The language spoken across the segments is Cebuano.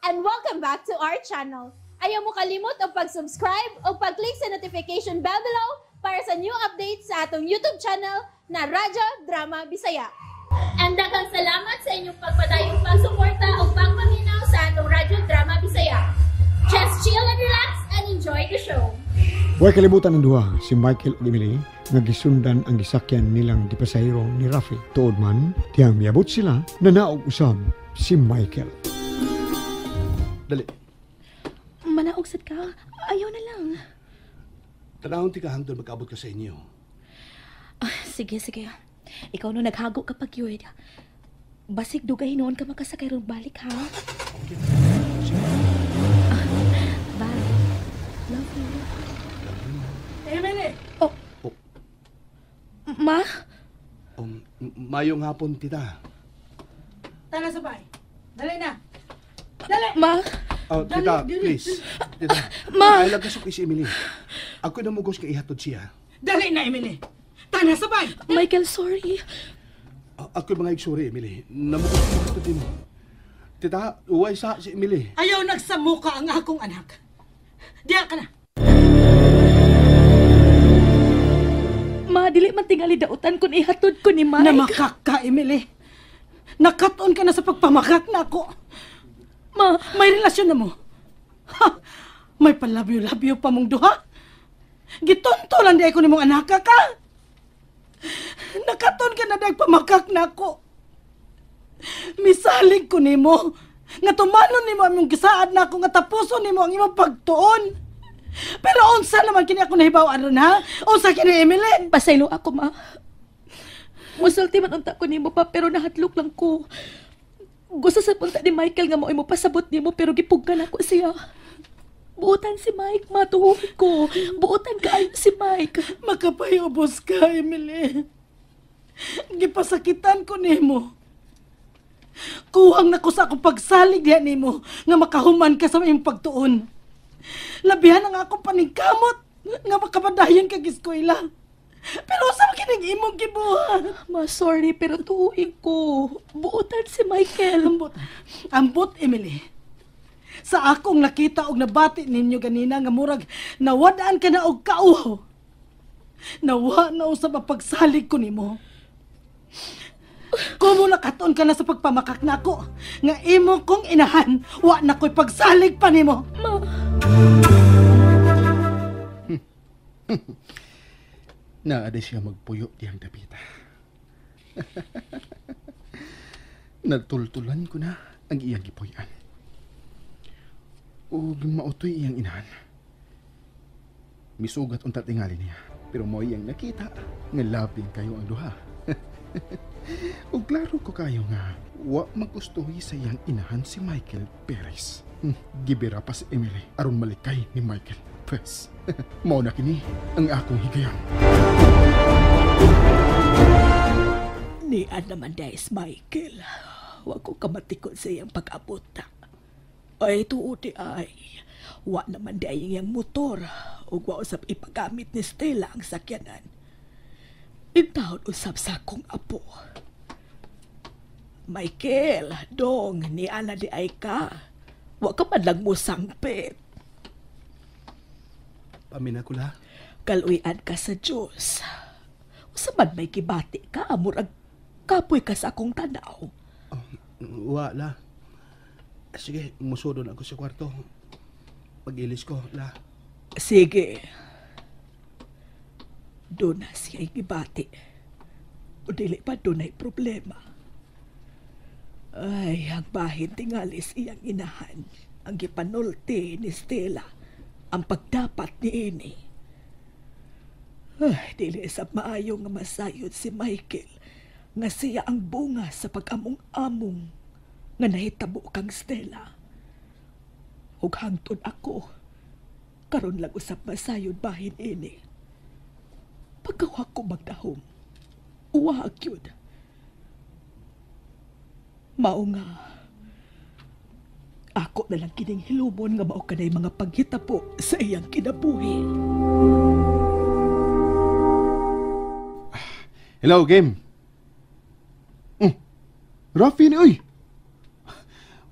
And welcome back to our channel. Ayaw mo kalimot og pag-subscribe o pag-click sa notification bell below para sa new updates sa atong YouTube channel na Radyo Drama Bisaya. And daghang salamat sa inyong pagpadayong pagsuporta o pagpaminaw sa atong Radyo Drama Bisaya. Just chill and relax and enjoy the show. Huwag kalibutan ang duha, si Michael ug Emily, nga gisundan ang gisakyan nilang gipasahero ni Rafi. Tuod man, tiyang miabot sila, nanaog usab si Michael. Dali. Manaog sad ka? Ayaw na lang. Tanahon ti ka hangtod magkaabot ka sa inyo. Ah, sige, sige. Ikaw no naghago ka pag yun. Basig dugay noon ka makasakay ron balik, ha? Okay. Sige. Ah, bye. Love you. Emily! Oh. Oh. Ma? Mayong hapon, tita. Tara sa bahay. Dali na. Dali! Ma? Oh, tita, Dali, dali. Please. Tita. Ma! Ay, lagasok si Emily. Ako namugos kay ihatod siya. Dali na, Emily. Tana sa bahay. Michael, sorry. Ako mga igsuri, Emily. Namugos kay ihatod din mo. Tita, uway sa si Emily. Ayaw nagsamuka ang akong anak. Diya ka na. Ma, dili man tingali dautan kun ihatod ko ni Mike. Namakak ka, Emily. Nakatuon ka na sa pagpamakak na ako. Ma, may relasyon na mo. Ha, may palabyo-labyo pa mong duha. Gitonto lang di ko ni mong anak ka. Nakatuon ka na dahil pamakak na ako. Misalig ko nimo. Nga tumanon nimo ang imong gisaad na ako, nga tapuson nimo ang imong pagtuon. Pero unsa naman kini ako nahibaw-an ron, ha? Unsa kini, Emily? Pasaylo ako, ma. Musulti man unta ko nimo pa, pero nahadlok lang ko. Gusto sa punta ni Michael nga mao'y mopasabot nimo, pero gipugkan ako siya. Buotan si Mike, matuhod ko. Buotan kaayo si Mike. Makapayubos ka, Emily. Gipasakitan ko nimo. Kuwang na ko sa akong pagsalig diha nimo nga makahuman ka sa imong pagtuon. Labihan ang akong paningkamot nga makapadayon kag eskwela. Pero sa kining imong gibuhat? Ma, sorry, pero tuuin ko. Buotan si Michael. Ambot, ambot, Emily. Sa akong nakita og nabati ninyo ganina nga murag nawadaan ka na og kauhaw. Nawa na usab ang pagsalig ko nimo. Kumo nakatuon ka na sa pagpamakak na ako, nga imo kong inahan, wa na ko'y pagsalig pa nimo. Ma. Naada siya magpuyo diyang dapita. Natultulan ko na ang iyang gipuy-an. Ug mautoy iyang inahan. Misugat unta tingali niya, pero mo iyang nakita nga labing kayo ang duha. Ug klaro ko kayo nga wa magustuhi sa iyang inahan si Michael Perez. Gibira pa si Emily aron malikay ni Michael Perez. Mao na kini ang akong higayon. Nian naman dahil Michael. Wa ko kamatikon sa iyang pag-abot. Ay, tuod di ay. Wa naman dahil iyang motor. Ug wa usab ipagamit ni Stella ang sakyanan. Intawon usab sa akong apo. Michael, dong, ni ana di ay ka. Wa ka man lang mo sangpit. Pamina ko la. Kaluy-an ka sa Diyos. Usa man may kibati ka, murag kapoy ka sa akong tanaw. Oh, wa la. Sige, musudon ako sa kwarto. Pag-ilis ko, la. Sige. Doon na siya gibati. O dili pa doon ay problema. Ay, ang bahin tingalis iyang inahan. Ang gipanulti ni Stella. Ang pagdapat ni ini. Ay, dili sa maayo nga masayod si Michael nga siya ang bunga sa pag-among-among nga nahitabo kang Stella. Ug hangtod ako, karon lang usab masayod bahin ini. Pagkawa ko magdahom, uwag yun. Mao nga, ako na lang kining hilumon nga mao kanay mga paghitabo sa iyang kinabuhi. Hello, game. Rafi ni, uy.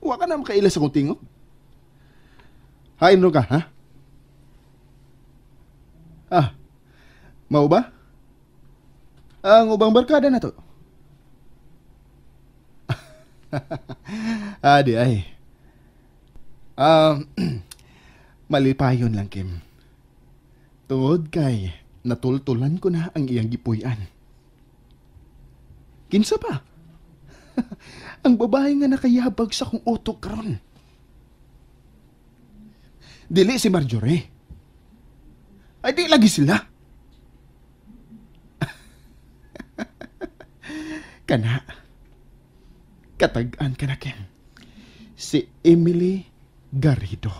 Wa ka na makaila sa kong tingog. Hain ro ka, ha? Ah, mao ba? Ang ubang barkada na to. Adi ay. Malipayon lang, Kim. Tungod kay natultulan ko na ang iyang gipuy-an. Kinsa pa? Ang babae nga nakayabag sa kong utok karon. Dili si Marjorie. Ay di lagi sila. Kana. Katag-an ka na, Kim. Si Emily Garrido.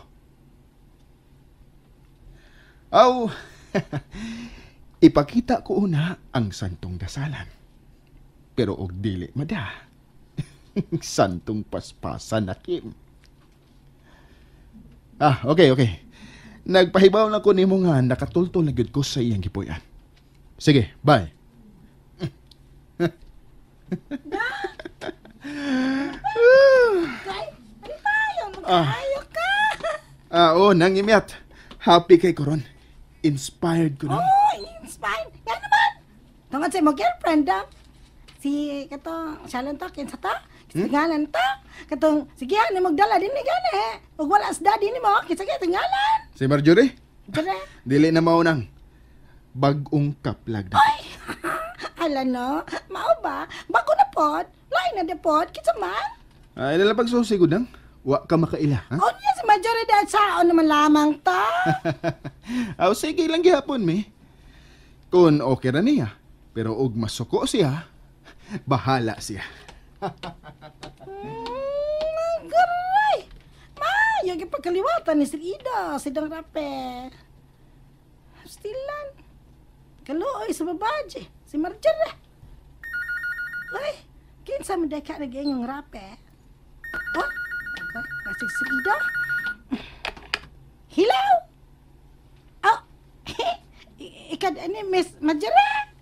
Aw, ipakita ko una ang santong dasalan. Pero og dili mada. Santong paspasan na, Kim. Ah, okay, okay. Nagpahibaw na ko nimo nga nakatultol na gyud ko sa iyang gipuy-an. Sige, bye. Ayo ka. Ah, oh, nang imyat. Happy kay koron. Inspired ko na. Oh, inspired. Nga naman. Tungod sa imong girlfriend, ah. Si, katong, siya lang to, kinsa ta? Kinsa ta? Katong, sige, ano magdala din ni gani. Ug wala sa daddy ni mo, kinsa kay tingalan. Si Marjorie? Dire. Dili na mao nang bag-ong kaplag na. Ay, ala no, mao ba? Bago na pod, lain na de pod, kinsa man? Ay, lalapag susi ko nang. Wa ka makaila, ha? O niya si Marjorie dahil saon naman lamang ta. Aw, sige lang gihapon, me. Kung okay ra niya, pero og masuko siya, bahala siya. Garay! Ma, yung ipagkaliwatan ni Sir Ida, si Dang Rape. Stilan. Kaluoy sa babae, si Marjorie. Ay, kinsa man dahil ka nag-iingong rape? Oh, basig si Ida. Hello? Oh, ikad ani Miss Marjorie?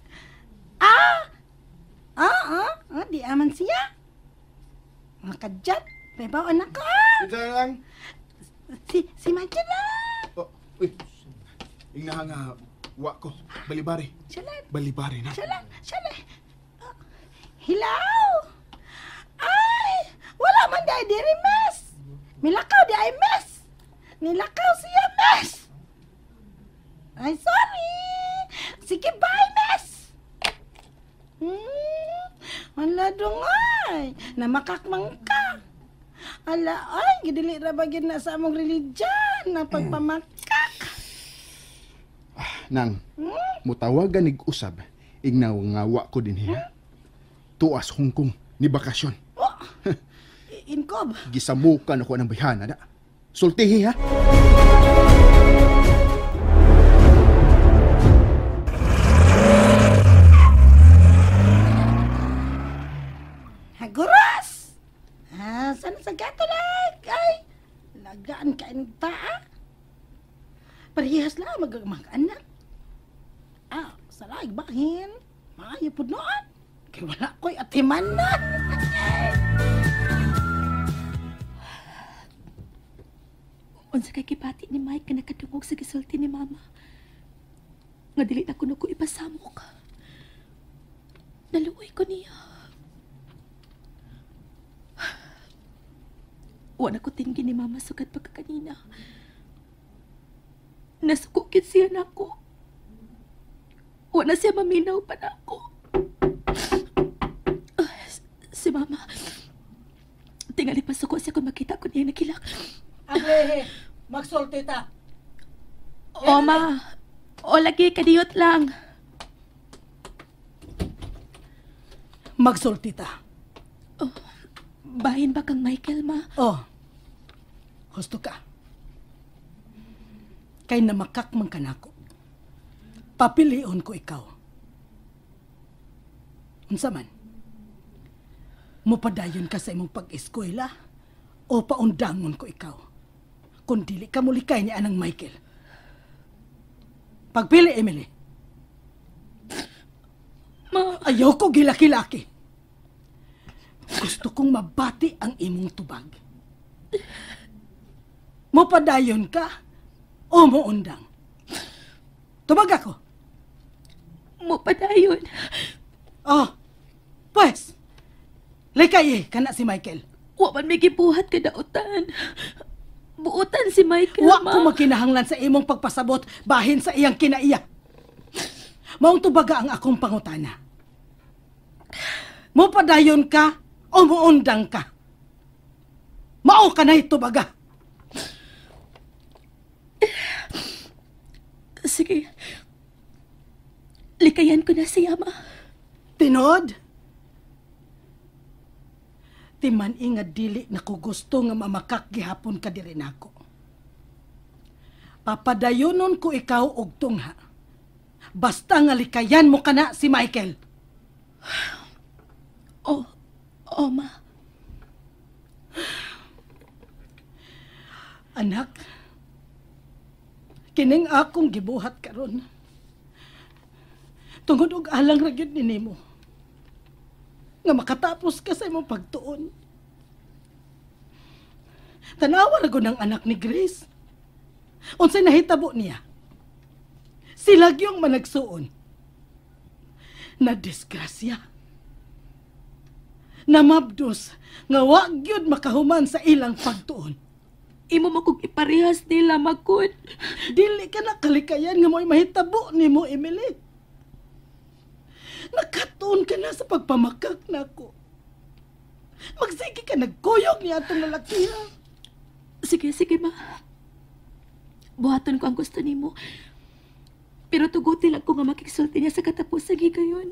Ah, di aman siya. Makadjat, may bawaan ako. Ito lang. Si Marjorie. Oh, uy. Ingnaha nga, wa ko. Balibari. Siya lang. Balibari na. Siya lang, siya lang. Oh, hello? Ay, wala man dahil diri, miss. Milakaw di ay, miss. Nilakaw siya, miss. Ay, sorry. Sige, bye, miss. Wala dungay. Namakakmang ka. Ala, ay, gidili ra ba gyud na sa among religion na pagpamakak. Nang, mutawagan nig usab, ignaw nga wa ko din hiya. Tuas Hong Kong ni bakasyon. Oh, inkob. Gisamukan ako ng bayhana na. Sultihi ha. Haguras! Ah, sana sa gato lag? Ay, lagaan ka ta, ah. Parehas lang mag-anak. Ah, sa laig bahin. Maayo po noon. Kaya wala ko'y atiman na. Unsa kay kibati ni Mike nga nakadungog sa gisulti ni Mama. Nga dili na kuno ko ipasamok. Naluoy ko niya. Wa na ko tinggi ni Mama sugad pagkakanina. Nasuko gid siya nako. Wa na siya maminaw pa nako. Si Mama, tingali pasuko siya kung makita ko niya nakilak. Ate, magsulti ta. O, ma. O, lagi, kadiyot lang. Magsulti ta. Oh, bahin ba kang Michael, ma? Oh, husto ka. Kay namakak man ka nako. Papilion ko ikaw. Unsa man? Mupadayon ka sa imong pag-eskwela o paundangon ko ikaw. Kung dili ka mulikay ni Anang Michael. Pagpili, Emily. Ma, ayaw ko gilaki-laki. Gusto kong mabati ang imong tubag. Mopadayon ka o moundang? Tubag ako. Mopadayon. Oh, pues, likay kana si Michael. Wa man may gibuhat kadautan. Buotan si Michael, Wa ma. ko makinahanglan sa imong pagpasabot bahin sa iyang kinaiya. Maong tubaga ang akong pangutana. Mopadayon ka o moundang ka? Mao ka na itubaga. Sige. Likayan ko na siya, ma. Tinod? Timan inga dili na ko gusto nga mamakak gihapon ka diri nako. Papadayonon ko ikaw og tungha. Basta nga likayan mo kana si Michael. Oh, oh ma. Anak, kining akong gibuhat karon. Tungod og alang ra gyud ni nimo nga makatapos ka sa imong pagtuon. Tanawa ra gud ang anak ni Grace. Unsay nahitabo niya? Sila gyung managsuon. Na disgrasya. Namabdos nga wa gyud makahuman sa ilang pagtuon. Imo mo kog iparehas nila, magud. Dili ka na kalikayan nga mo'y mahitabo nimo, Emily. Nakatuon ka na sa pagpamakak nako. Magsige ka nagkuyog ni atong lalaki, ha? Sige, sige, ma. Buhaton ko ang gusto nimo. Pero tugutin lang ko nga makigsulti niya sa katapusan higayon.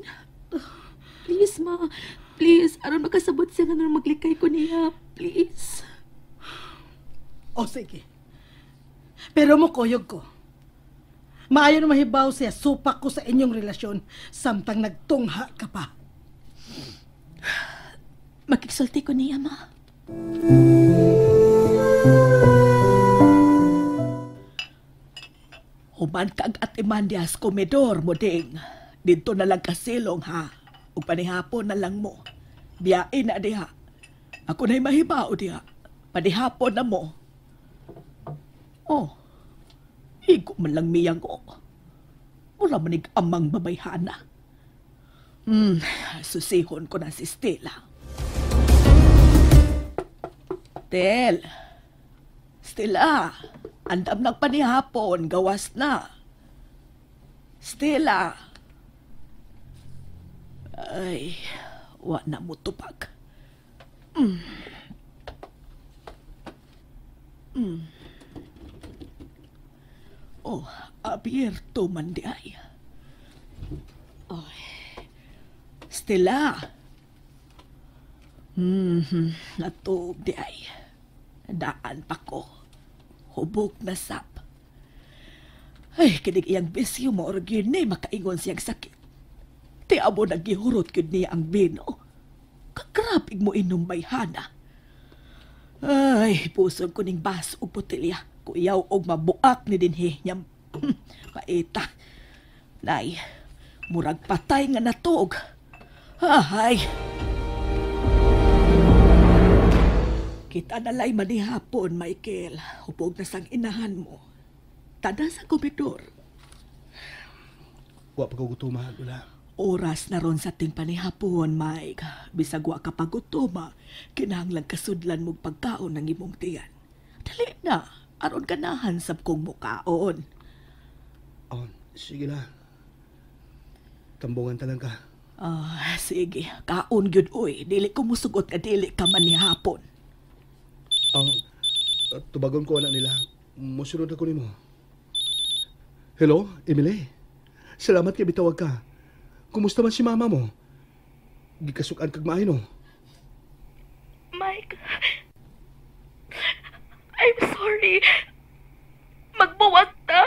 Please, ma. Please, aron makasabot siya nga maglikay ko niya. Please. O sige. Pero mukuyog ko. Maayo na mahibaw siya, supak ko sa inyong relasyon samtang nagtungha ka pa. Makigsulti ko niya, ma. Human ka ang atiman diha sa komedor mo, ding. Dito na lang kasilong, ha. Ug panihapon na lang mo. Biyain na diha. Ako na'y mahibao diha. Panihapon na mo. Oh, igo man lang miyang o. Wala manig amang babayhana. Susihon ko na si Stella. Tel, Stella, andam ng panihapon, gawas na. Stella. Ay, wa na mo tupag. Oh, abierto man di ay. Ay. Stella. Natuog di ay. Daan pa ko. Hubog na sap. Ay, kinig iyang bisyo mo or gyud ni makaingon siyang sakit. Ti amo nagihurot gyud niya ang bino. Kagrabig mo inom bayhana. Ay, pusog ko ning baso og botelya. Kuyaw og mabuak ni dinhi nyam. Paita. Nay, murag patay nga natuog. Ahay. Kita nalay manihapon, Michael. Hubog na sang inahan mo. Tada sa komedor. Wa pa ko gutuma, Lola. Oras na ron sa ting panihapon, Mike. Bisag wa ka pagutuma, kinahanglan kasudlan mong pagkaon ng imong tiyan. Dali na, aron ganahan sab kong mukaon. Oh, sige na. Tambungan talang ka. Ah, sige, kaon gyud oy. Dili ko musugot nga dili ka man nihapon. Tubagon ko anak nila. Musunod ako nimo. Hello, Emily. Salamat kay bitawag ka. Kumusta man si mama mo? Gikasukan kag maayo, no? Mike, I'm sorry. Magbuwag ta.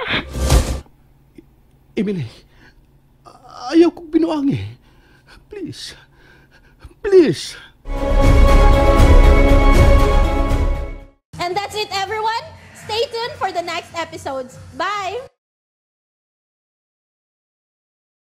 Emily, ayaw kong binuangi. Please. Please. And that's it, everyone. Stay tuned for the next episodes. Bye!